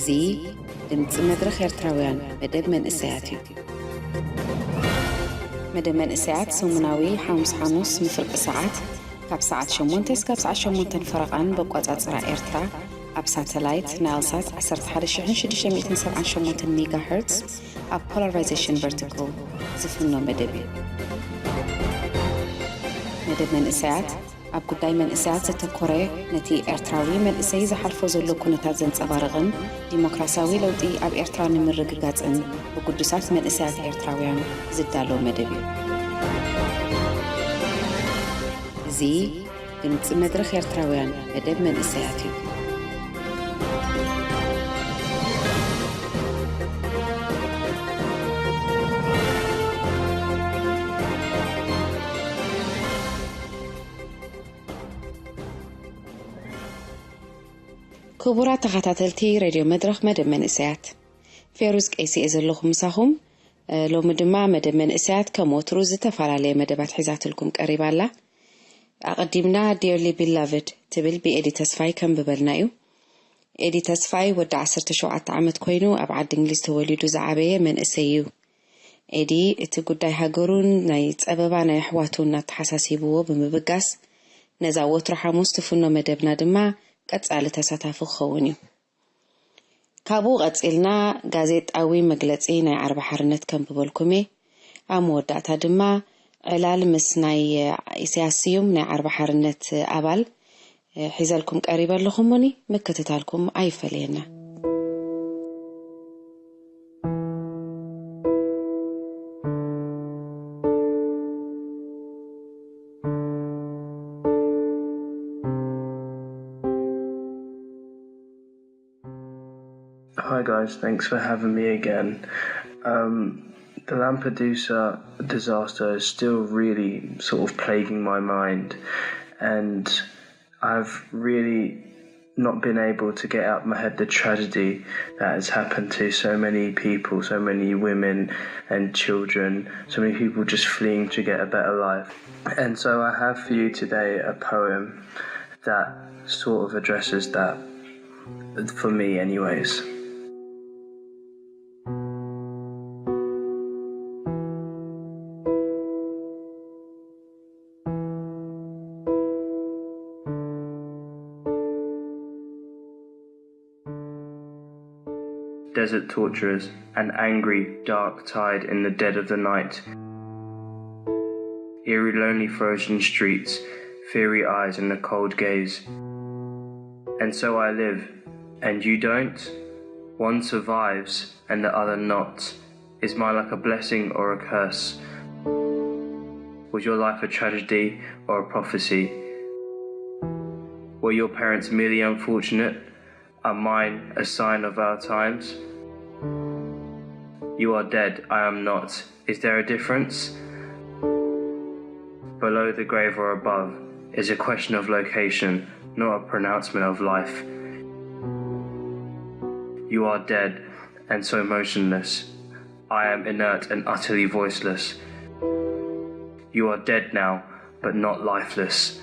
እዚ ድምፂ መድረኽ ኤርትራውያን መደብ መንእሰያት እዩ። መደብ መንእሰያት ሰሙናዊ ሓሙስ ሓሙስ ንፍርቂ ሰዓት ካብ ሰዓት ሸሞንተ እስካብ ሰዓት ሸሞንተን ፈረቓን በቋጻጽራ ኤርትራ ኣብ ሳተላይት ናይልሳት ዓሰርተ ሓደ ሽሕን ሽዱሽተ ሚእትን ሰብዓን ሸሞንተን ሜጋ ሄርትስ ኣብ ፖላራይዜሽን ቨርቲካል ዝፍኖ መደብ እዩ። መደብ መንእሰያት ኣብ ጉዳይ መንእሰያት ዘተኮረ፣ ነቲ ኤርትራዊ መንእሰይ ዝሓልፎ ዘሎ ኩነታት ዘንጸባርቕን ዲሞክራስያዊ ለውጢ ኣብ ኤርትራ ንምርግጋጽን ብግዱሳት መንእሰያት ኤርትራውያን ዝዳሎ መደብ እዩ። እዚ ድምጺ መድረኽ ኤርትራውያን መደብ መንእሰያት እዩ። ክቡራት ተኸታተልቲ ሬድዮ መድረኽ መደብ መንእሰያት፣ ፌሩዝ ቀይሲ እየ ዘለኹ ምሳኹም። እ፣ ሎሚ ድማ መደብ መንእሰያት ከም ወትሩ ዝተፈላለየ መደባት ሒዛትልኩም ቀሪባ ኣላ። ኣቐዲምና ዲርሊ ቢላቭድ ትብል ብኤዲ ተስፋይ ከንብበልና እዩ። ኤዲ ተስፋይ ወዲ ዓሰርተ ሸውዓተ ዓመት ኮይኑ ኣብ ዓዲ እንግሊዝ ተወሊዱ ዝዓበየ መንእሰይ እዩ። ኤዲ እቲ ጉዳይ ሃገሩን ናይ ጸበባ ናይ ኣሕዋቱን ኣተሓሳሲብዎ ብምብጋስ ነዛ ወትሩ ሓሙስ ትፍኖ መደብና ድማ ቀጻሊ ተሳታፊ ክኸውን እዩ። ካብኡ ቀጺልና ጋዜጣዊ መግለጺ ናይ ዓርቢ ሓርነት ከንብበልኩም እየ። ኣብ መወዳእታ ድማ ዕላል ምስ ናይ ኢሳያስ ስዩም ናይ ዓርቢ ሓርነት ኣባል ሒዘልኩም ቀሪበ ኣለኹ እሞኒ ምክትታልኩም ኣይፈለየና። Hi guys, thanks for having me again. Um, the Lampedusa disaster is still really sort of plaguing my mind, and I've really not been able to get out my head the tragedy that has happened to so many people, so many women and children, so many people just fleeing to get a better life. And so I have for you today a poem that sort of addresses that, for me, anyways. Desert torturers, an angry, dark tide in the dead of the night. Eerie, lonely, frozen streets, fiery eyes in the cold gaze. And so I live, and you don't? One survives, and the other not. Is my luck a blessing or a curse? Was your life a tragedy or a prophecy? Were your parents merely unfortunate? Are mine a sign of our times? You are dead, I am not. Is there a difference? Below the grave or above is a question of location, not a pronouncement of life. You are dead, and so motionless. I am inert and utterly voiceless. You are dead now, but not lifeless.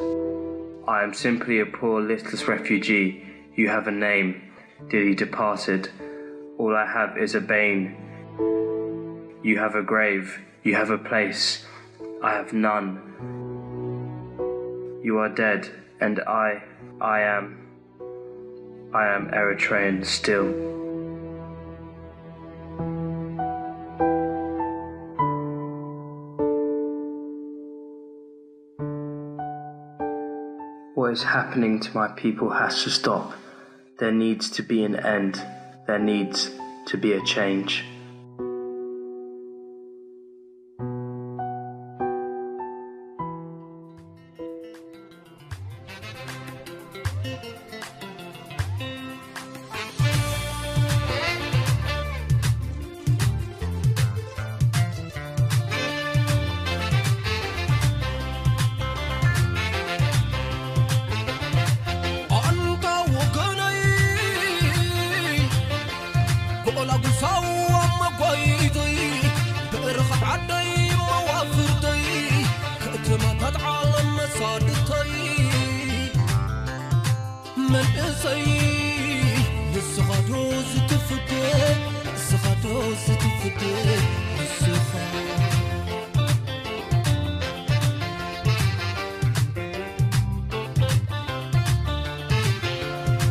I am simply a poor, listless refugee. You have a name, dearly departed. All I have is a bane. You have a grave, you have a place. I have none. You are dead, and I, I am, I am Eritrean still. What is happening to my people has to stop. There needs to be an end. There needs to be a change. ኣንታ ወገነይ፣ ብኦላጉሳው ኣብ መጓይተይ፣ ብእርኻ ዓደይ መዋፍርተይ፣ ከተማታት ዓለም መሳድተይ፣ መንእሰይ ንስኻ ዶ ዝት- ስትፍድል ንስኻ።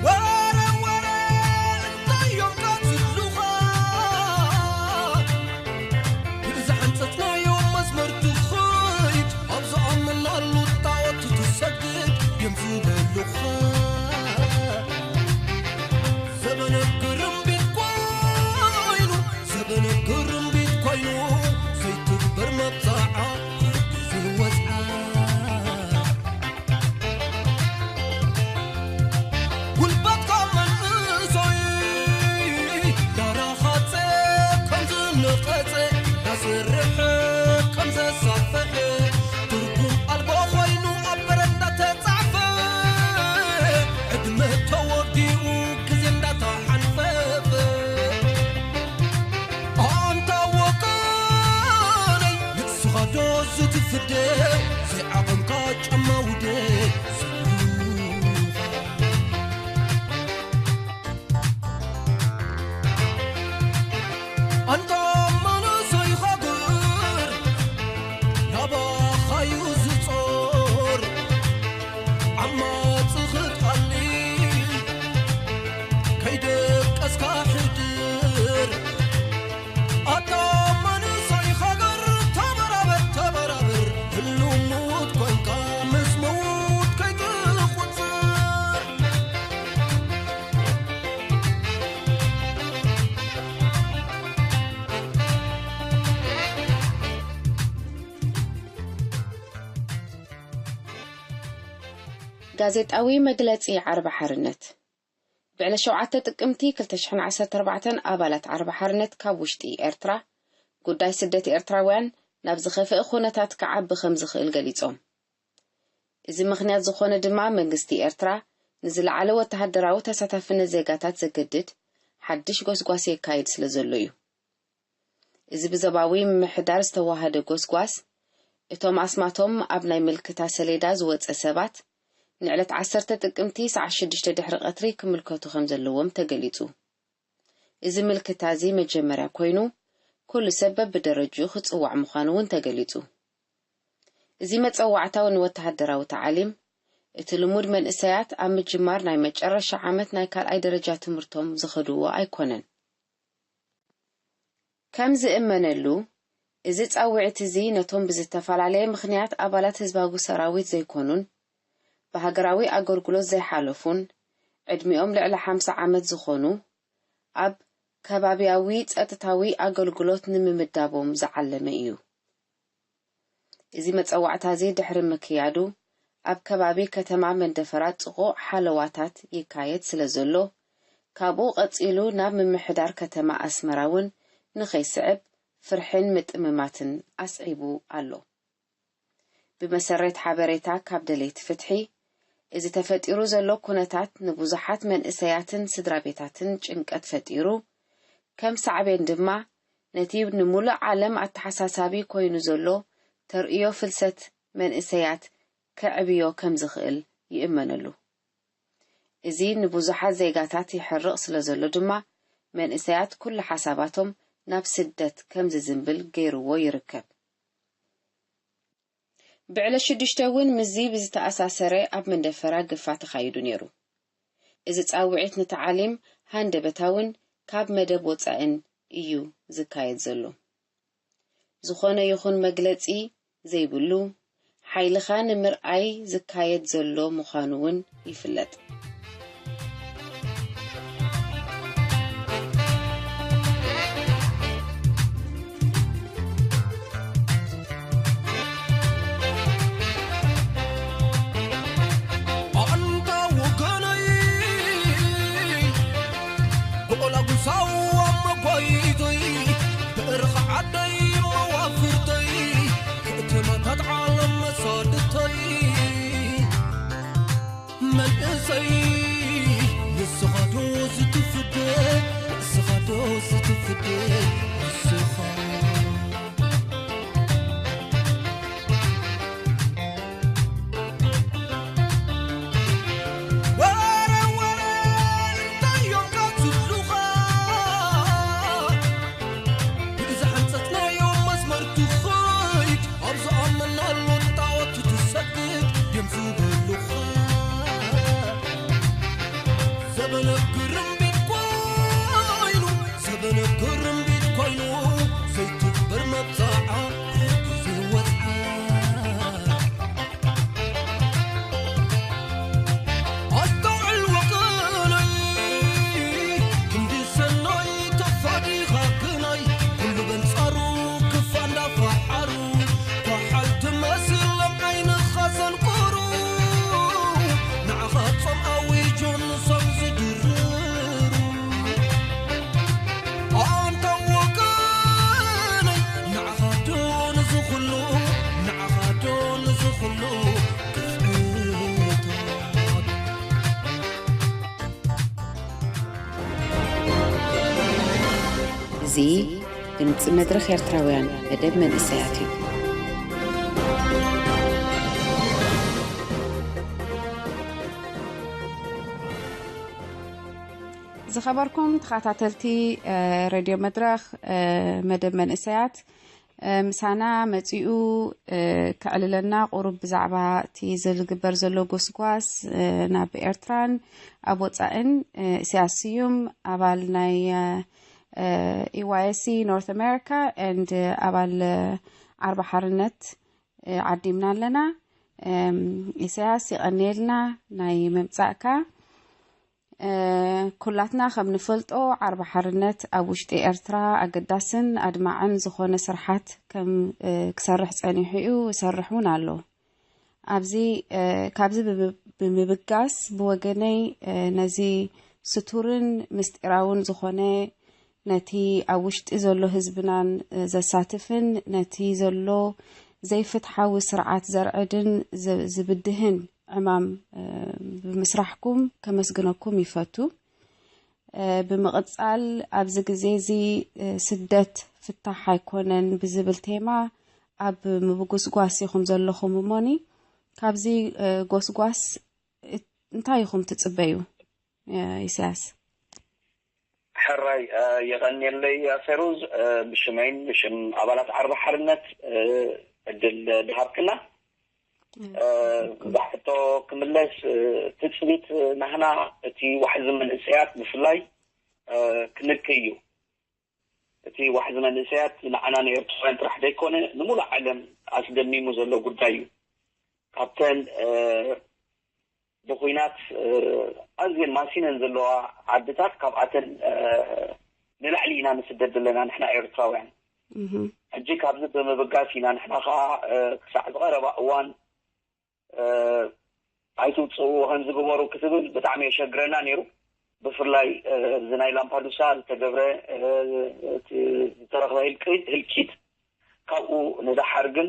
ወረ ወረ እንታይ እዮም ቀትሉኻ? ብዝሓንጸጽናዮ መስመር ትኸይድ፣ ኣብ ዝኣመናሉ ጣዖት ትሰግድ እዮም ዝበሉኻ። ዘበነ ግርምቢት ኮይኑ፣ ዘበነ ግርምቢት ኮይኑ፣ ዘይትግበር መብጽዓ ዘይወጽዓ። ጉልበትካ መንእሰይ ዳራኻጸ ከም ዝነቐጸ፣ ዳሰርሐ ከም ዘሳፍሐ፣ ትርጉም ኣልቦ ኮይኑ ኣብ በረንዳ ተጻሕፈ። ዕድመ ተወዲኡ ግዜ እንዳተሓንፈፈ። ኣንታ ወገነይ ንስኻ ዶ ዝትፍደ፣ ዘይዓቐንካ ጫማ ውደ ዝብሉኻ። ኣንታ መንእሰይ ሃገር ናባኻዩ ዝጾር፣ ዓማጺ ክትኣሊ ከይደቀስካ ሕድር። ኣታ መንእሰይ ሃገር ተበራበር፣ ተበራበር፣ ህልው ምዉት ኮንካ ምስ ምዉት ከይትቑጸር። ጋዜጣዊ መግለጺ ዓርቢ ሓርነት። ብዕለት ሸውዓተ ጥቅምቲ ክልተ ሽሕን ዓሰርተ ኣርባዕተን ኣባላት ዓርቢ ሓርነት ካብ ውሽጢ ኤርትራ፣ ጉዳይ ስደት ኤርትራውያን ናብ ዝኸፍአ ኩነታት ክዓቢ ከም ዝኽእል ገሊጾም። እዚ ምኽንያት ዝኾነ ድማ መንግስቲ ኤርትራ ንዝለዓለ ወተሃደራዊ ተሳታፍነት ዜጋታት ዘገድድ ሓድሽ ጎስጓስ የካይድ ስለ ዘሎ እዩ። እዚ ብዞባዊ ምምሕዳር ዝተዋሃደ ጎስጓስ፣ እቶም ኣስማቶም ኣብ ናይ ምልክታ ሰሌዳ ዝወጸ ሰባት፣ ንዕለት ዓሰርተ ጥቅምቲ ሰዓት ሽዱሽተ ድሕሪ ቀትሪ ክምልከቱ ከም ዘለዎም ተገሊጹ። እዚ ምልክታ እዚ መጀመርያ ኮይኑ፣ ኩሉ ሰብ በብደረጅኡ ክጽዋዕ ምዃኑ እውን ተገሊጹ። እዚ መጸዋዕታዊ ንወተሃደራዊ ተዓሊም፣ እቲ ልሙድ መንእሰያት ኣብ ምጅማር ናይ መጨረሻ ዓመት ናይ ካልኣይ ደረጃ ትምህርቶም ዝኸድዎ ኣይኮነን። ከም ዝእመነሉ፣ እዚ ጻውዒት እዚ ነቶም ብዝተፈላለየ ምኽንያት ኣባላት ህዝባዊ ሰራዊት ዘይኮኑን፣ ብሃገራዊ ኣገልግሎት ዘይሓለፉን፣ ዕድሚኦም ልዕሊ ሓምሳ ዓመት ዝኾኑ፣ ኣብ ከባብያዊ ጸጥታዊ ኣገልግሎት ንምምዳቦም ዝዓለመ እዩ። እዚ መጸዋዕታ እዚ ድሕሪ ምክያዱ፣ ኣብ ከባቢ ከተማ መንደፈራ ጽቑቕ ሓለዋታት ይካየድ ስለ ዘሎ፣ ካብኡ ቀጺሉ ናብ ምምሕዳር ከተማ ኣስመራ እውን ንኸይስዕብ ፍርሕን ምጥምማትን ኣስዒቡ ኣሎ። ብመሰረት ሓበሬታ ካብ ደለይቲ ፍትሒ፣ እዚ ተፈጢሩ ዘሎ ኩነታት ንብዙሓት መንእሰያትን ስድራ ቤታትን ጭንቀት ፈጢሩ፣ ከም ሳዕቤን ድማ ነቲ ንምሉእ ዓለም ኣተሓሳሳቢ ኮይኑ ዘሎ ተርእዮ ፍልሰት መንእሰያት ከዕብዮ ከም ዝኽእል ይእመነሉ። እዚ ንብዙሓት ዜጋታት የሕርቕ ስለ ዘሎ ድማ፣ መንእሰያት ኩሉ ሓሳባቶም ናብ ስደት ከም ዝዝንብል ገይርዎ ይርከብ። ብዕለት ሽዱሽተ እውን ምስዚ ብዝተኣሳሰረ ኣብ መንደፈራ ግፋ ተኻይዱ ነይሩ። እዚ ጻውዒት ንተዓሊም ሃንደበታውን ካብ መደብ ወጻእን እዩ ዝካየድ ዘሎ። ዝኾነ ይኹን መግለጺ ዘይብሉ፣ ሓይልኻ ንምርኣይ ዝካየድ ዘሎ ምዃኑ እውን ይፍለጥ። ኣንታ ወገነይ፣ ብቆላጉሳው ኣብ መጓይቶይ፣ ብእርኻ ዓደይ መዋፍርተይ፣ ከተማታት ዓለም መሳድተይ፣ መንእሰይ እዚ ድምፂ መድረኽ ኤርትራውያን መደብ መንእሰያት እዩ። ዝኸበርኩም ተኸታተልቲ፣ እ፣ ሬድዮ መድረኽ፣ እ፣ መደብ መንእሰያት፣ እ፣ ምሳና መጺኡ፣ እ፣ ከዕልለና ቁሩብ ብዛዕባ እቲ ዝግበር ዘሎ ጎስጓስ፣ እ፣ ናብ ኤርትራን ኣብ ወጻእን፣ እ፣ ኢሳያስ ስዩም ኣባል ናይ፣ እ፣ እ፣ ኢዋይኤስሲ ኖርት ኣሜሪካ ኤንድ ኣባል፣ እ፣ ዓርቢ ሓርነት፣ እ፣ ዓዲምና ኣለና። እም፣ ኢሳያስ ይቐንየልና ናይ ምምጻእካ። እ፣ ኩላትና ከም ንፈልጦ ዓርቢ ሓርነት ኣብ ውሽጢ ኤርትራ ኣገዳስን ኣድማዕን ዝኾነ ስርሓት ከም፣ እ፣ ክሰርሕ ጸኒሑ እዩ፣ ይሰርሕ እውን ኣሎ። ኣብዚ፣ እ፣ ካብዚ ብምብ-፣ ብምብጋስ ብወገነይ፣ እ፣ ነዚ ስቱርን ምስጢራውን ዝኾነ ነቲ ኣብ ውሽጢ ዘሎ ህዝብናን፣ እ፣ ዘሳትፍን ነቲ ዘሎ ዘይፍትሓዊ ስርዓት ዘርዕድን ዝ-፣ ዝብድህን ዕማም፣ እ፣ ብምስራሕኩም ከመስግነኩም ይፈቱ። እ፣ ብምቕጻል ኣብዚ ግዜ እዚ፣ እ፣ ስደት ፍታሕ ኣይኮነን ብዝብል ቴማ ኣብ ምብጉስጓስ ኢኹም ዘለኹም እሞኒ፣ ካብዚ፣ እ፣ ጎስጓስ እት-፣ እንታይ ኢኹም ትጽበዩ፣ እ፣ ኢሳያስ? ሕራይ፣ እ፣ የቐንየለይ፣ እ፣ ፌሩዝ፣ እ፣ ብሽመይን ብሽም ኣባላት ዓርቢ ሓርነት፣ እ፣ ዕድል ድሃብክና። እ፣ ብሕቶ ክምለስ፣ እ፣ ትጽቢት ናህና እቲ ዋሕዚ መንእሰያት ብፍላይ፣ እ፣ ክንክይ እዩ። እቲ ዋሕዚ መንእሰያት ንዓና ንኤርትራውያን ጥራሕ ዘይኮነ፣ ንሙሉእ ዓለም ኣስደሚሙ ዘሎ ጉዳይ እዩ። ካብተን፣ እ፣ ብኹናት፣ እ፣ ኣዝየን ማሲነን ዘለዋ ዓድታት፣ ካብኣተን፣ እ፣ ንላዕሊ ኢና ንስደድ ዘለና ንሕና ኤርትራውያን። እህ። ሕጂ ካብዚ ብምብጋስ ኢና ንሕና ኸኣ፣ እ፣ ክሳዕ ዝቐረባ እዋን፣ እ፣ ኣይትውጽእዎ ከምዚ ግበሩ ክትብል ብጣዕሚ የሸግረና ነይሩ። ብፍላይ፣ እ፣ እዚ ናይ ላምፓዱሳ ዝተገብረ፣ እ፣ እቲ ዝተረኽበ ህልቂ-፣ ህልቂት፣ ካብኡ ንደሓር ግን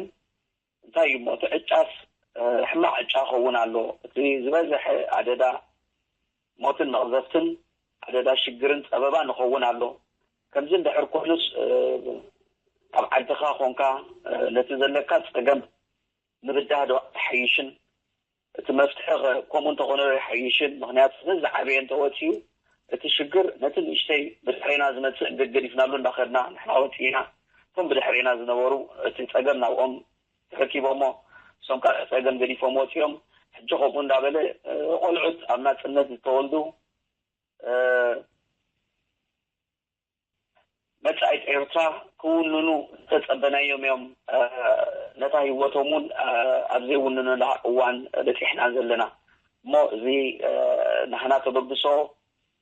እንታይ እዩ እሞ፣ እቲ ዕጫስ፣ እ፣ ሕማቕ ዕጫ ክኸውን ኣሎ። እቲ ዝበዝሐ ኣደዳ ሞትን መቕዘፍትን፣ ኣደዳ ሽግርን ጸበባ ንኸውን ኣሎ። ከምዚ እንድሕር ኮይኑስ፣ እ፣ ኣብ ዓድኻ ኾንካ፣ እ፣ ነቲ ዘለካ ጸገም ምብዳህ ዶ ኣይሓይሽን? እቲ መፍትሒ ኸ ከምኡ እንተኾነ ዶ ኣይሓይሽን? ምኽንያቱ፣ እዚ ዝዓበየ እንተወጺኡ፣ እቲ ሽግር ነቲ ንእሽተይ ብድሕሬና ዝመጽእ ገዲፍናሉ እንዳኸድና ንሕና ወጺእና፣ እቶም ብድሕሬና ዝነበሩ እቲ ጸገም ናብኦም ተረኪቦሞ፣ እሶም ካልእ ጸገም ገዲፎም ወጺኦም፣ ሕጂ ከምኡ እንዳበለ፣ እ፣ ቆልዑት ኣብ ናጽነት ዝተወልዱ፣ እ፣ መጻኢት ኤርትራ ክውንኑ ዝተጸበናዮም እዮም፣ እ፣ ነታ ህይወቶም እውን፣ እ፣ ኣብ ዘይውንኑላ እዋን በጺሕና ዘለና። እሞ እዚ፣ እ፣ ናህና ተበግሶ፣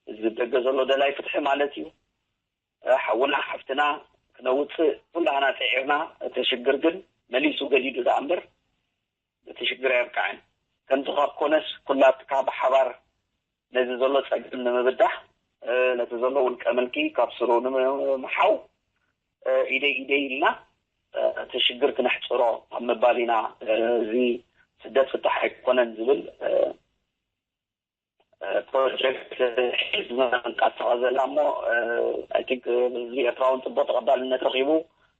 እዚ ደገ ዘሎ ደላይ ፍትሒ ማለት እዩ። እ፣ ሓውና ሓፍትና ክነውጽእ ኩላህና ጽዒርና፣ እቲ ሽግር ግን መሊሱ ገዲዱ ደኣ እምበር፣ እቲ ሽግር ኣየብቅዐን። ከምዚ ካብ ኮነስ፣ ኩላትካ ብሓባር ነዚ ዘሎ ጸገም ንምብዳህ፣ እ፣ ነቲ ዘሎ ውልቀ ምልኪ ካብ ስሩ ንምምሓው፣ እ፣ ኢደይ ኢደይ ኢልና፣ እ፣ እቲ ሽግር ክነሕጽሮ ኣብ ምባል ኢና፣ እ፣ እዚ ስደት ፍታሕ ኣይኮነን ዝብል፣ እ፣ እ፣ ፕሮጀክት ሒዝና ንንቀሳቐስ ዘለና እሞ፣ እ፣ ኣይ ቲንክ ህዝቢ ኤርትራ እውን ጽቡቕ ተቐባልነት ረኺቡ፣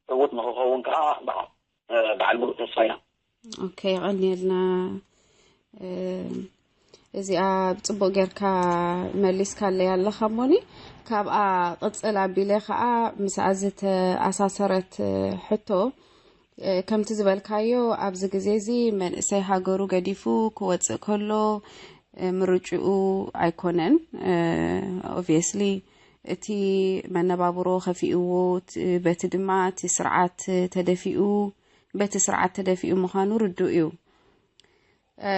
ዕዉት ንኽኸውን ከኣ በዓ-፣ እ፣ በዓል ሙሉእ ተስፋ ኢና። ኦኬ፣ የቐንየልና። እ፣ እዚኣ ብጽቡቕ ጌርካ መሊስካለይ ኣለኻ እሞኒ፣ ካብኣ ቅጽል ኣቢለ ከኣ ምስኣ ዝተኣሳሰረት፣ እ፣ ሕቶ፣ እ፣ ከምቲ ዝበልካዮ ኣብዚ ግዜ እዚ መንእሰይ ሃገሩ ገዲፉ ክወጽእ ከሎ፣ እ፣ ምርጭኡ ኣይኮነን። እ፣ ኦብቪየስሊ እቲ መነባብሮ ከፊእዎ፣ ት-፣ በቲ ድማ እቲ ስርዓት ተደፊኡ፣ በቲ ስርዓት ተደፊኡ ምዃኑ ርዱእ እዩ። እ፣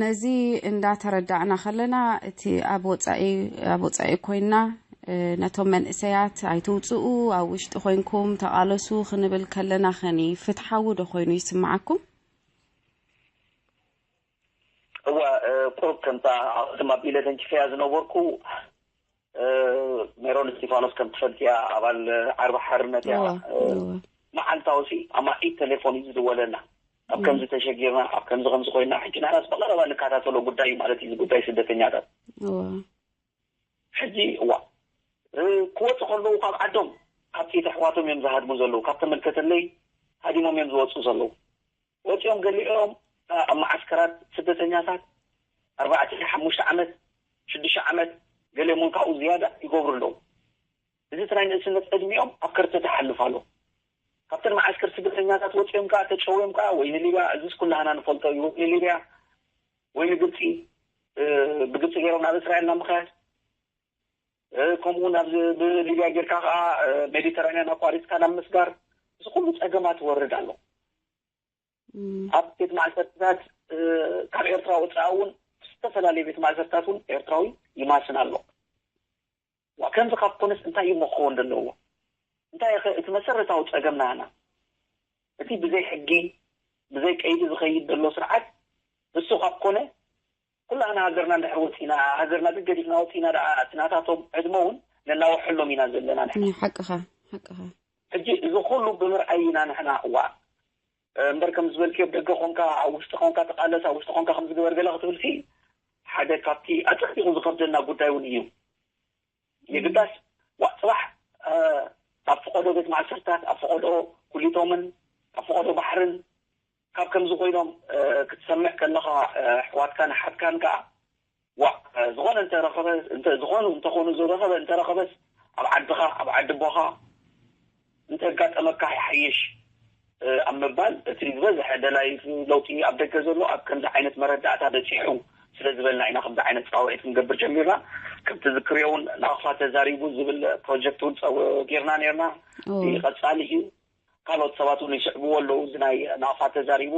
ነዚ እንዳተረዳእና ከለና፣ እቲ ኣብ ወጻኢ፣ ኣብ ወጻኢ ኮይንና፣ እ፣ ነቶም መንእሰያት ኣይትውጽኡ፣ ኣብ ውሽጢ ኮይንኩም ተቓለሱ ክንብል ከለና ኸኒ ፍትሓዊ ዶ ኮይኑ ይስምዓኩም? እወ፣ እ፣ ቁሩብ ከምታ ኣቐድም ኣቢለ ተንኪፈያ ዝነበርኩ፣ እ፣ ሜሮን እስቲፋኖስ ከም ትፈልጥያ ኣባል ዓርቢ ሓርነት እያ። እወ፣ እ፣ እወ። መዓልታዊ ሲ ኣማኢት ቴሌፎን እዩ ዝድወለና። ኣብ ከምዚ ተሸጊርና፣ ኣብ ከምዚ ከምዚ ኮይና፣ ሕጂ ንሕናስ ብቐረባ ንከታተሎ ጉዳይ እዩ ማለት እዩ፣ እዚ ጉዳይ ስደተኛታት። ሕጂ እዋ ክወፁ ከለዉ ካብ ዓዶም፣ ካብ ጥይት ኣሕዋቶም እዮም ዝሃድሙ ዘለዉ። ካብ ተመልከተለይ ሃዲሞም እዮም ዝወፁ ዘለዉ። ወፂኦም ገሊኦም ኣብ መዓስከራት ስደተኛታት ኣርባዕተ ሓሙሽተ ዓመት፣ ሽዱሽተ ዓመት፣ ገሊኦም እውን ካብኡ ዝያዳ ይገብሩ ኣለዉ። እዚ እቲ ናይ ንእስነት ዕድሚኦም ኣብ ከርተ ተሓልፍ ኣሎ። ካብተን መዓስከር ስደተኛታት ወፂኦም ከዓ ተጨውዮም ከዓ ወይ ንሊብያ፣ እዚስ ኩላህና ንፈልጦ እዩ፣ ወይ ንሊብያ ወይ ንግብፂ፣ ብግብፂ ገይሮም ናብ እስራኤል ናብ ምኽያድ፣ ከምኡ እውን ኣብዚ ብሊብያ ጌርካ ከዓ ሜዲተራንያን ኣቋሪፅካ ናብ ምስጋር፣ እዚ ኩሉ ፀገማት ይወርድ ኣሎ። ኣብ ቤት ማእሰርትታት ካብ ኤርትራ ወፃኢ እውን ዝተፈላለዩ ቤት ማእሰርትታት እውን ኤርትራዊ ይማስን ኣሎ። ከምዚ ካብ ኮነስ እንታይ እዩ መክኸውን ዘለዎ? እንታይ እቲ መሰረታዊ ፀገም ናና? እቲ ብዘይ ሕጊ ብዘይ ቀይዲ ዝኸይድ ዘሎ ስርዓት ንሱ ካብ ኮነ ኩላና ሃገርና እንድሕር ወፂና፣ ሃገርና ግን ገዲፍና ወፂና ደኣ እቲ ናታቶም ዕድመ እውን ነናውሐሎም ኢና ዘለና ንሕና። ሓቅኻ፣ ሓቅኻ። ሕጂ እዚ ኩሉ ብምርኣይ ኢና ንሕና እዋ እምበር ከም ዝበልክዮ ኣብ ደገ ኮንካ ኣብ ውሽጢ ኮንካ ተቃለስ ኣብ ውሽጢ ኮንካ ከም ዝግበር ገለ ክትብልሲ ሓደ ካብቲ ኣፀቢቑ ዝኸብደና ጉዳይ እውን እዩ። የግዳስ ዋእ ፅባሕ ኣብ ፈቐዶ ቤት ማእሰርታት ኣብ ፈቐዶ ኩሊቶምን ኣብ ፈቐዶ ባሕርን ካብ ከምዚ ኮይኖም ክትሰምዕ ከለኻ ኣሕዋትካን ኣሓትካን ከዓ ዋ ዝኾነ እንተረኸበ ዝኾኑ እንተኾኑ ዝረኸበ እንተረኸበስ ኣብ ዓድኻ ኣብ ዓዲ ኣቦኻ እንተጋጠመካ ይሓይሽ ኣብ ምባል እቲ ዝበዝሐ ደላይ ለውጢ ኣብ ደገ ዘሎ ኣብ ከምዚ ዓይነት መረዳእታ በፂሑ ስለ ዝበልና ኢና ከምዚ ዓይነት ፃውዒት ክንገብር ጀሚርና። ከም ትዝክርዮ እውን ናቕፋ ተዛሪቡ ዝብል ፕሮጀክት እውን ጌርና ነርና። ቀፃሊ እዩ። ካልኦት ሰባት እውን ይስዕብዎ ኣለዉ። እዚ ናይ ናቕፋ ተዛሪቡ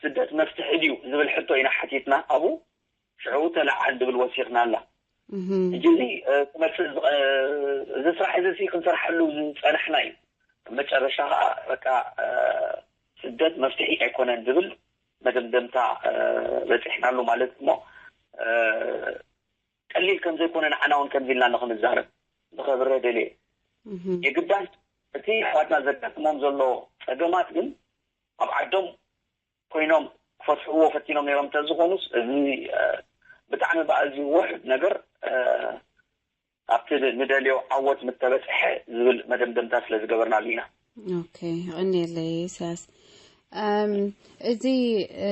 ስደት መፍትሒ ድዩ ዝብል ሕቶ ኢና ሓቲትና ኣብኡ። ሽዑ ተለዓል ዝብል ወሲኽና ኣላ። ሕጂ እዚ ክመፅእ እዚ ስራሕ እዚ ክንሰርሐሉ ዝፀናሕና እዩ። መጨረሻ ከዓ በቃ ስደት መፍትሒ ኣይኮነን ዝብል መደምደምታ በፂሕናሉ ማለት እሞ ቀሊል ከም ዘይኮነ ንዓና እውን ከምዚ ኢልና ንክንዛረብ ንኸብረ ደልየ። የግዳስ እቲ ኣሕዋትና ዘጋጥሞም ዘሎ ፀገማት ግን ኣብ ዓዶም ኮይኖም ክፈትሕዎ ፈቲኖም ነይሮም እንተዝኾኑስ እዚ ብጣዕሚ ብኣዝዩ ውሕድ ነገር ኣብቲ ንደልዮ ዓወት ምተበፅሐ ዝብል መደምደምታ ስለ ዝገበርናሉ ኢና። ኦኬ፣ ይቐንየለይ ኢሳያስ። እም፣ እዚ እ፣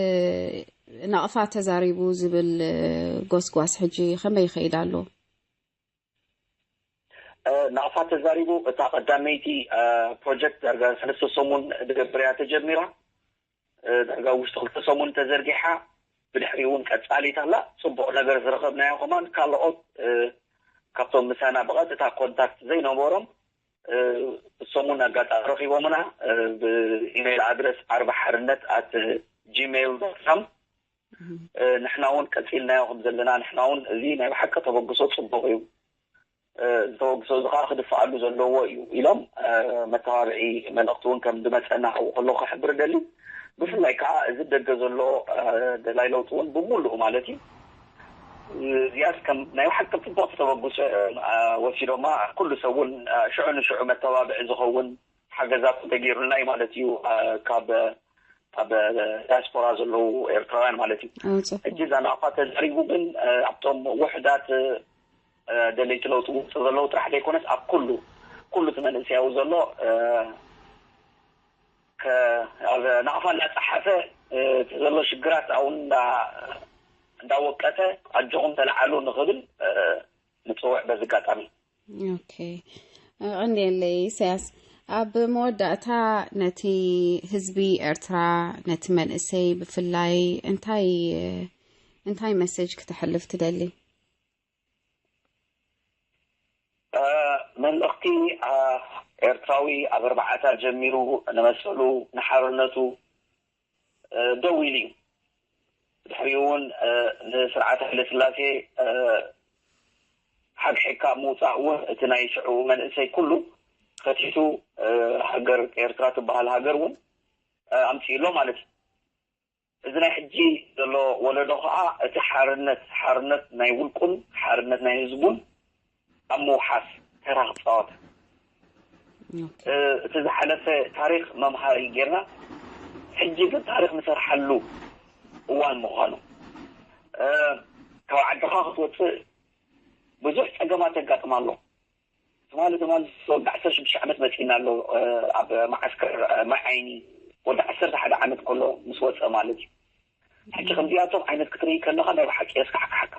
ናቕፋ ተዛሪቡ ዝብል እ፣ ጎስጓስ ሕጂ ከመይ ይኸይድ ኣሎ? ናቕፋ ተዛሪቡ እታ ቀዳመይቲ ፕሮጀክት ዳርጋ ሰለስተ ሰሙን ድገብር እያ ተጀሚራ። ዳርጋ ውሽጢ ክልተ ሰሙን ተዘርጊሓ ብድሕሪ እውን ቀፃሊት ኣላ። ፅቡቕ ነገር ዝረኸብናዮ ከማን ካልኦት ካብቶም ምሳና ብቐጥታ ኮንታክት ዘይነበሮም እሶም እውን ኣጋጣሚ ረኺቦምና ብኢሜይል ኣድረስ ዓርቢ ሓርነት ኣት ጂሜይል ዶት ካም ንሕና እውን ቀፂልናዮ ከም ዘለና ንሕና እውን እዚ ናይ ብሓቂ ተበግሶ ፅቡቕ እዩ። ዝተወግሶ እዚ ከዓ ክድፍኣሉ ዘለዎ እዩ ኢሎም መተባብዒ መልእኽቲ እውን ከም ዝመፀና ኣብኡ ከለኹ ክሕብር ደሊ። ብፍላይ ከዓ እዚ ደገ ዘሎ ደላይ ለውጢ እውን ብምሉኡ ማለት እዩ እዚኣስ ከም ናይ ብሓቂ ፅቡቕቲ ተበግሶ ወሲዶማ። ኩሉ ሰብ እውን ሽዑ ንሽዑ መተባብዒ ዝኸውን ሓገዛት ተገይሩልና እዩ ማለት እዩ። ካብ ኣብ ዳያስፖራ ዘለዉ ኤርትራውያን ማለት እዩ። ሕጂ እዛ ናቕፋ ተዛሪቡ ግን ኣብቶም ውሕዳት ደለይቲ ለውጢ ውፅእ ዘለዉ ጥራሕ ዘይኮነስ ኣብ ኩሉ ኩሉ እቲ መንእሰያዊ ዘሎ ኣብ ናቕፋ እናፀሓፈ እቲ ዘሎ ሽግራት ኣብኡ እንዳወቀሰ ኣጆኹም ተለዓሉ ንኽብል ንፅውዕ በዚ ኣጋጣሚ። ኦኬ፣ ቀንየለይ ኢሳያስ። ኣብ መወዳእታ ነቲ ህዝቢ ኤርትራ ነቲ መንእሰይ ብፍላይ እንታይ እንታይ መሰጅ ክተሕልፍ ትደሊ? መልእኽቲ ኤርትራዊ ኣብ ኣርባዓታ ጀሚሩ ንመሰሉ ንሓርነቱ ደው ኢሉ እዩ። ድሕሪኡ እውን ንስርዓት ሃይለ ስላሴ ሓግሒግካ ምውፃእ እውን እቲ ናይ ሽዑ መንእሰይ ኩሉ ከቲቱ ሃገር ኤርትራ ትበሃል ሃገር እውን ኣምፅኡ ኣሎ ማለት እዩ። እዚ ናይ ሕጂ ዘሎ ወለዶ ከዓ እቲ ሓርነት ሓርነት ናይ ውልቁን ሓርነት ናይ ህዝቡን ኣብ ምውሓስ ተራ ክፃወት እቲ ዝሓለፈ ታሪክ መምሃሪ ጌርና ሕጂ ግን ታሪኽ ንሰርሓሉ እዋን ምዃኑ፣ እ፣ ካብ ዓድኻ ክትወፅእ ብዙሕ ፀገማት የጋጥም ኣሎ። ትማሊ፣ ትማሊ ወዲ ዓሰርተ ሽዱሽተ ዓመት መፂና ኣሎ፣ እ፣ ኣብ መዓስከር፣ እ፣ ማይ ዓይኒ ወዲ ዓሰርተ ሓደ ዓመት ከሎ ምስ ወፀ ማለት እዩ። ሕጂ ከምዚኣቶም ዓይነት ክትርኢ ከለኻ ናይ ብሓቂ የስካሕክሓካ።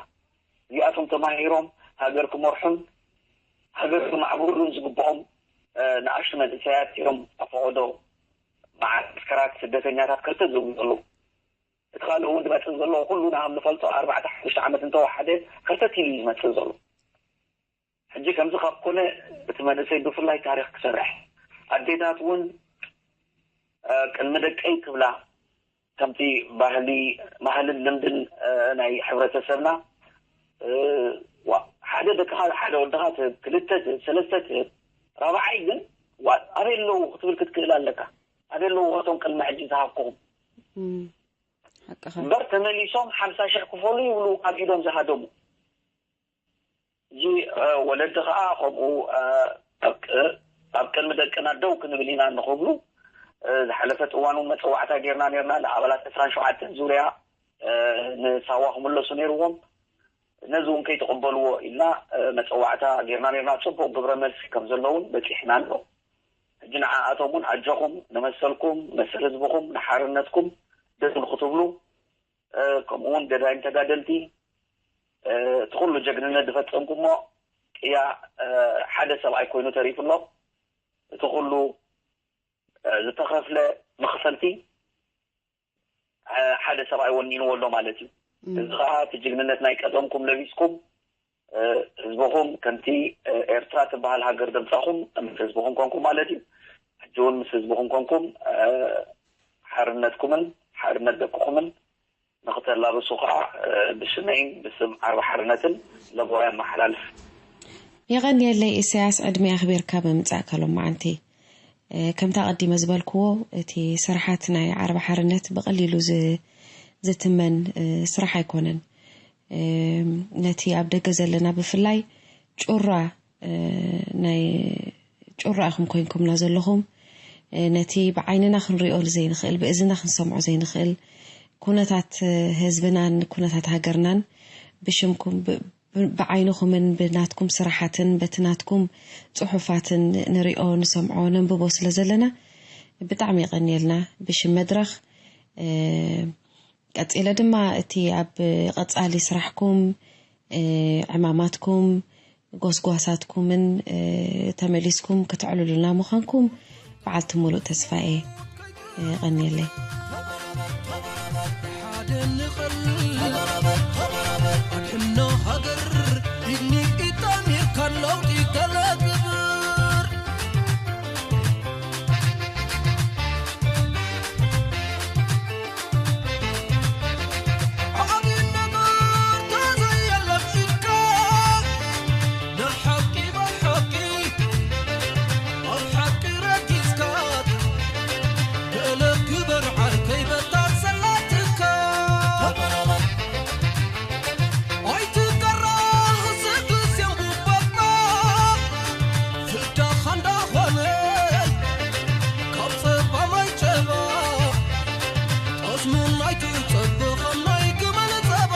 እዚኣቶም ተማሂሮም ሃገር ክመርሑን ሃገር ክማዕብሉን ዝግብኦም፣ እ፣ ንኣሽቱ መንእሰያት እዮም ኣብ ፈቐዶ መዓስከራት ስደተኛታት ከርተት ዝብሉ ዘለዉ። እቲ ካልእ እውን ዝመጽእ ዘሎ ኩሉ ንሃም ንፈልጦ ኣርባዕተ ሓሙሽተ ዓመት እንተወሓደ ከርተት ኢሉ እዩ ዝመጽእ ዘሎ። ሕጂ ከምዚ ካብ ኮነ እቲ መንእሰይ ብፍላይ ታሪኽ ክሰርሕ፣ ኣዴታት እውን፣ እ፣ ቅድሚ ደቀይ ክብላ ከምቲ ባህሊ፣ ባህልን ልምድን፣ እ፣ ናይ ሕብረተሰብና፣ እ፣ ዋ፣ ሓደ ደቅኻ፣ ሓደ ወድኻ ትህብ፣ ክልተ ትህብ፣ ሰለስተ ትህብ፣ ራብዓይ ግን ዋ፣ ኣበይ ኣለዉ ክትብል ክትክእል ኣለካ። ኣበይ ኣለዉ እቶም ቅድሚ ሕጂ ዝሃብኩኹም? እም፣ ሓቅኻ። እምበር ተመሊሶም ሓምሳ ሽሕ ክፈሉ ይብሉ ካብ ኢዶም ዝሃደሙ። እዚ፣ እ፣ ወለዲ ኸዓ ከምኡ፣ እ፣ ኣብ ቅ-፣ ኣብ ቅድሚ ደቅና ደው ክንብል ኢና እንክብሉ፣ እ፣ ዝሓለፈት እዋን እውን መጸዋዕታ ጌርና ኔርና። ንኣባላት ዕስራን ሸውዓተን ዙርያ፣ እ፣ ንሳዋ ክምለሱ ነይርዎም። ነዚ እውን ከይተቐበልዎ ኢልና፣ እ፣ መጸዋዕታ ጌርና ኔርና። ጽቡቕ ግብረ መልሲ ከም ዘሎ እውን በጺሕና ኣሎ። ሕጂ ንዓኣቶም እውን ኣጆኹም፣ ንመሰልኩም፣ መሰል ህዝብኹም፣ ንሓርነትኩም ደው ንክትብሉ፣ እ፣ ከምኡ እውን ገዳይም ተጋደልቲ፣ እ፣ እቲ ኩሉ ጀግንነት ዝፈጸምኩሞ ቅያ፣ እ፣ ሓደ ሰብኣይ ኮይኑ ተሪፉ ኣሎ። እቲ ኩሉ፣ እ፣ ዝተኸፍለ መኽፈልቲ፣ እ፣ ሓደ ሰብኣይ ወኒንዎ ኣሎ ማለት እዩ። እም። እዚ ኸዓ እቲ ጅግንነት ናይ ቀደምኩም ለቢስኩም፣ እ፣ ህዝብኹም ከምቲ፣ እ፣ ኤርትራ ትበሃል ሃገር ዘምጻእኹም ምስ ህዝብኹም ኮንኩም ማለት እዩ። ሕጂ እውን ምስ ህዝብኹም ኮንኩም፣ እ፣ ሓርነትኩምን ሓርነት ደቅኹምን ንኽተላብሱ ኸዓ፣ እ፣ ብሽመይን ብስም ዓርቢ ሓርነትን ለበዋ የመሓላልፍ። የቐንየለይ ኢሳያስ፣ ዕድመ ኣኽቢርካ ብምምጻእካ ሎማዓንቲ። እ፣ ከምታ ቀዲመ ዝበልክዎ፣ እቲ ስራሓት ናይ ዓርቢ ሓርነት ብቐሊሉ ዝ-፣ ዝትመን፣ እ፣ ስራሕ ኣይኮነን። እ፣ ነቲ ኣብ ደገ ዘለና ብፍላይ ጩራ፣ እ፣ ናይ ጩራ ኢኹም ኮይንኩምና ዘለኹም። እ፣ ነቲ ብዓይንና ክንሪኦ ዘይንኽእል፣ ብእዝንና ክንሰምዖ ዘይንኽእል ኩነታት፣ እ፣ ህዝብናን ኩነታት ሃገርናን ብሽምኩም ብ-፣ ብ-፣ ብዓይንኹምን ብናትኩም ስራሓትን በቲ ናትኩም ጽሑፋትን ንሪኦ፣ ንሰምዖ፣ ነንብቦ ስለ ዘለና ብጣዕሚ የቐንየልና ብሽም መድረኽ። እ፣ ቀጺለ ድማ እቲ ኣብ ቀጻሊ ስራሕኩም፣ እ፣ ዕማማትኩም፣ ጎስጓሳትኩምን፣ እ፣ ተመሊስኩም ከተዕልሉና ምዃንኩም በዓልቲ ሙሉእ ተስፋ እየ። እ፣ የቐንየለይ። ሓደ ንቐል፣ ኣድሕኖ ሃገር፣ ኢድኒ ኢጣሚርካ ለውጢ ገለ ግብር። ዓቢ ነገር ተዘየለብካ፣ ንሓቂ ብሓቂ፣ ኣብ ሓቂ ረጊጽካ፣ ገለ ግበር ዓርከይ በታ ዘላትካ። ኣይትገራህ፣ ዝግዜ ምበቃ፣ ፍዳኻ እንዳኾነ፣ ካብ ጸባ ማይ ጨባ፣ ጠስሙ ናይ ትጸብኸም ናይ ግመል ጸባ።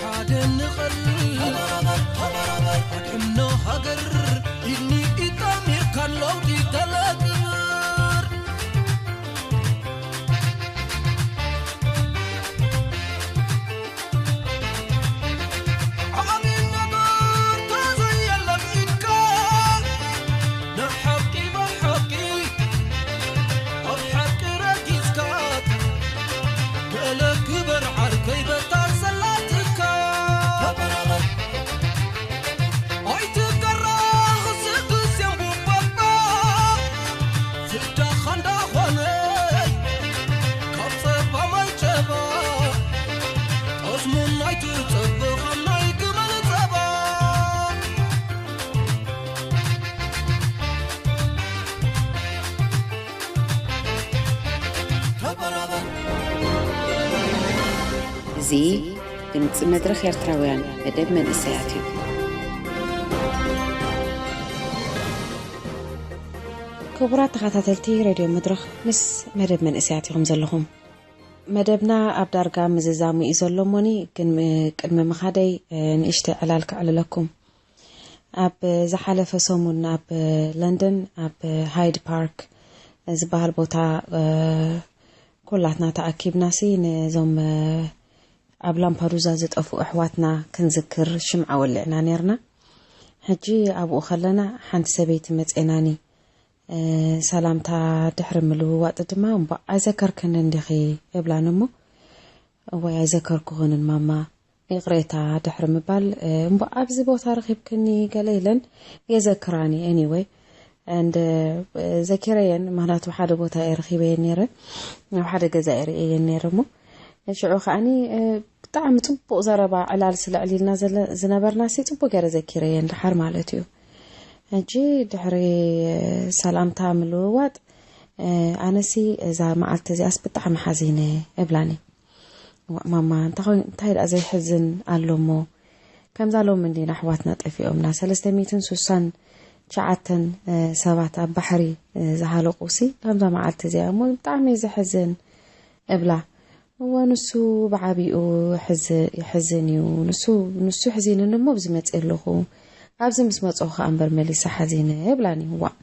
ሓደ ንቐል፣ ኣድሕኖ ሃገር፣ ኢድኒ ኢጣሚርካን ለውጢ ተለግብር። ዓቢ ነገር ተዘየለም ኢድካ፣ ንሓቂ ብሓቂ፣ ኣብ ሓቂ ረጊጽካ፣ ገለ ግበር ዓርከይ በታ ዘላትካ። ኣይትገራህ፣ ዝግዜ ምበቃ፣ ፍዳኻ እንዳኾነ፣ ካብ ጸባ ማይ ጨባ፣ ጠስሙ ናይ ትጸብኸም ናይ ግመል ጸባ። እዚ ድምጺ መድረኽ ኤርትራውያን መደብ መንእሰያት እዩ። ክቡራት ተኸታተልቲ ሬድዮ መድረኽ፣ ምስ መደብ መንእሰያት ኢኹም ዘለኹም። መደብና ኣብ ዳርጋ ምዝዛሙ እዩ ዘሎ እሞኒ፣ ግን ም-፣ ቅድሚ ምኻደይ፣ እ፣ ንእሽተይ ዕላል ከዕልለኩም። ኣብ ዝሓለፈ ሰሙን ኣብ ለንደን፣ ኣብ ሃይድ ፓርክ ዝበሃል ቦታ፣ እ፣ ኩላትና ተኣኪብናሲ ነዞም፣ እ፣ ኣብ ላምፓዱዛ ዝጠፍኡ ኣሕዋትና ክንዝክር ሽምዓ ወሊዕና ነርና። ሕጂ ኣብኡ ከለና ሓንቲ ሰበይቲ መጼናኒ፣ እ፣ ሰላምታ ድሕሪ ምልውዋጥ ድማ፣ "እምቧ ኣይዘከርክንን ዲኺ?" እብላን እሞ፣ "እዋይ ኣይዘከርኩኽንን ማማ፣ ይቕሬታ" ድሕሪ ምባል፣ እ፣ "እምቧ ኣብዚ ቦታ ረኺብክኒ?" ገለ ኢለን የዘክራኒ። Anyway፣ and፣ እ፣ ዘኪረየን፣ ምኽንያቱ ሓደ ቦታ እየ ረኺበየን ነይረ፣ ኣብ ሓደ ገዛ እየ ርእየየን ነይረ እሞ፣ ሽዑ ከዓኒ፣ እ፣ ብጣዕሚ ጽቡቕ ዘረባ ዕላል ስለ ዕሊልና ዘለ-፣ ዝነበርናሲ ጽቡቕ ገይረ ዘኪረየን ደሓር ማለት እዩ። ሕጂ ድሕሪ፣ እ፣ ሰላምታ ምልውዋጥ፣ እ፣ ኣነሲ እዛ መዓልቲ እዚኣስ ብጣዕሚ ሓዚነ እብላኒ። "ዋእ ማማ፣ እንታይ ኾይ-፣ እንታይ ደኣ ዘይሕዝን ኣሎ እሞ? ከምዛ ሎሚ እንዲና ኣሕዋትና ጠፊኦምና፣ ሰለስተ ሚእትን ስሳን ትሽዓተን፣ እ፣ ሰባት ኣብ ባሕሪ፣ እ፣ ዝሃለቁሲ፣ ከምዛ መዓልቲ እዚኣ እሞ ብጣዕሚ እዩ ዘሕዝን" እብላ። "እወ፣ ንሱ ብዓቢኡ ሕዝ-፣ ይሕዝን እዩ። ንሱ፣ ንሱ ሕዚንኒ እሞ ኣብዚ መጽእ ኣለኹ። ኣብዚ ምስ መጽኹ ከኣ እምበር መሊሰ ሓዚነ" እብላኒ። "ዋእ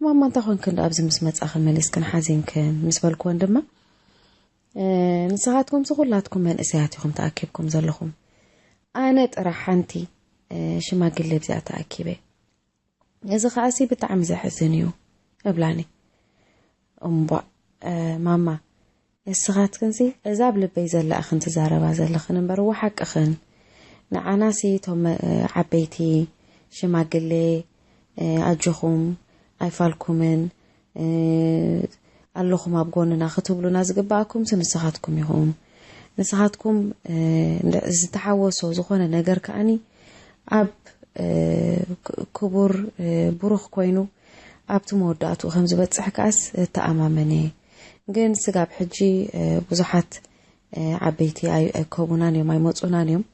ማማ፣ እንታይ ኾንክን ዶ ኣብዚ ምስ መጻኽን መሊስክን ሓዚንክን?" ምስ በልክወን ድማ፣ "እ፣ ንስኻትኩምሲ ኩላትኩም መንእሰያት ኢኹም ተኣኪብኩም ዘለኹም። ኣነ ጥራሕ ሓንቲ፣ እ፣ ሽማግሌ ኣብዚኣ ተኣኪበ። እዚ ኸኣሲ ብጣዕሚ ዘሕዝን እዩ" እብላኒ። "እምቧእ፣ እ፣ ማማ፣ ንስኻትክንሲ እዛ ኣብ ልበይ ዘላ ኢኽን ትዛረባ ዘለኽን እምበር፣ እወ ሓቅኽን። ንዓናሲ እቶም፣ እ፣ ዓበይቲ ሽማግሌ፣ እ፣ ኣጆኹም፣ ኣይፋልኩምን፣ እ፣ ኣለኹም ኣብ ጎንና ክትብሉና ዝግብኣኩምሲ ንስኻትኩም ኢኹም። ንስኻትኩም፣ እ፣ እንደ-፣ ዝተሓወሶ ዝኾነ ነገር ከኣኒ ኣብ፣ እ፣ ክ-፣ ክቡር፣ እ፣ ብሩኽ ኮይኑ ኣብቲ መወዳእትኡ ከም ዝበጽሕ ከኣስ እተኣማመን እየ። ግን ስጋብ ሕጂ፣ እ፣ ብዙሓት፣ እ፣ ዓበይቲ ኣይ-፣ ኣይከቡናን እዮም፣ ኣይመጹናን እዮም።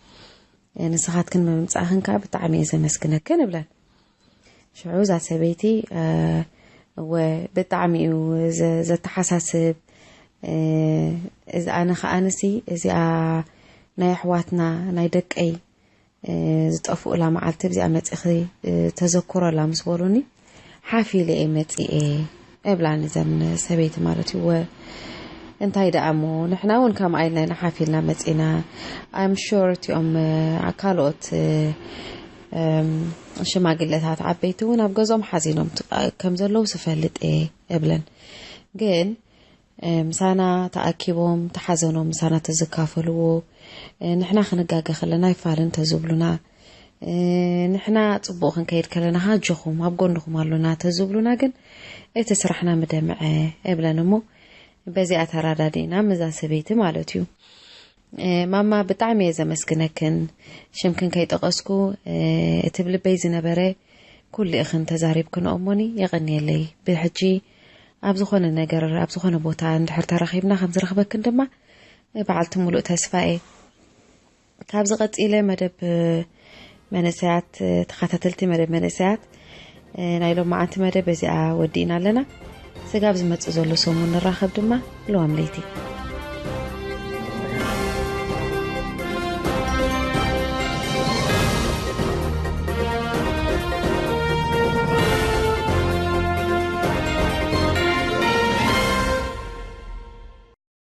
እ፣ ንስኻትክን ብምምጻእኽን ከኣ ብጣዕሚ እየ ዘመስግነክን" እብለን። ሽዑ እዛ ሰበይቲ፣ እ፣ እወ፣ ብጣዕሚ እዩ ዘ-፣ ዘተሓሳስብ። እ፣ እዚ ኣነ ከኣ ንሲ እዚኣ ናይ ኣሕዋትና፣ ናይ ደቀይ፣ እ፣ ዝጠፍኡላ መዓልቲ ኣብዚኣ መጺኺ፣ እ፣ ተዘክሮላ ምስ በሉኒ፣ ሓፍ ኢለ እየ መጺኤ እብላኒ እዘን ሰበይቲ ማለት እዩ። እወ፣ እንታይ ደኣ እሞ፣ ንሕና እውን ከምኣ ኢልና ኢና ሓፍ ኢልና መጺና። I'm sure እቲኦም፣ እ፣ ካልኦት፣ እ፣ እም፣ ሽማግለታት ዓበይቲ እውን ኣብ ገዝኦም ሓዚኖም ት-፣ ከም ዘለዉ ዝፈልጥ እየ እብለን። ግን፣ እ፣ ምሳና ተኣኪቦም፣ ተሓዘኖም ምሳና ተዝካፈልዎ፣ እ፣ ንሕና ክንጋገ ከለና ኣይፋልን ተዝብሉና፣ እ፣ ንሕና ጽቡቕ ክንከይድ ከለና፣ "ኣጆኹም፣ ኣብ ጎንኹም ኣሎና" ተዝብሉና ግን፣ እቲ ስራሕና ምደምዐ እብለን እሞ፣ በዚኣ ተራዳዲእና፣ ምዛ ሰበይቲ ማለት እዩ። እ፣ ማማ፣ ብጣዕሚ እየ ዘመስግነክን። ሽምክን ከይጠቐስኩ፣ እ፣ እቲ ብልበይ ዝነበረ ኩሉ ኢኽን ተዛሪብክንኦ እሞኒ፣ የቐንየለይ። ብሕጂ ኣብ ዝኾነ ነገር፣ ኣብ ዝኾነ ቦታ እንድሕር ተራኺብና ከም ዝረኽበክን ድማ፣ እ፣ በዓልቲ ሙሉእ ተስፋ እየ። ካብዚ ቀጺለ መደብ፣ እ፣ መንእሰያት፣ እ፣ ተኸታተልቲ መደብ መንእሰያት፣ እ፣ ናይ ሎማዓንቲ መደብ በዚኣ ወዲእና ኣለና። ስጋብ ዝመጽእ ዘሎ ሰሙን ንራኸብ ድማ፣ ልዋም ለይቲ።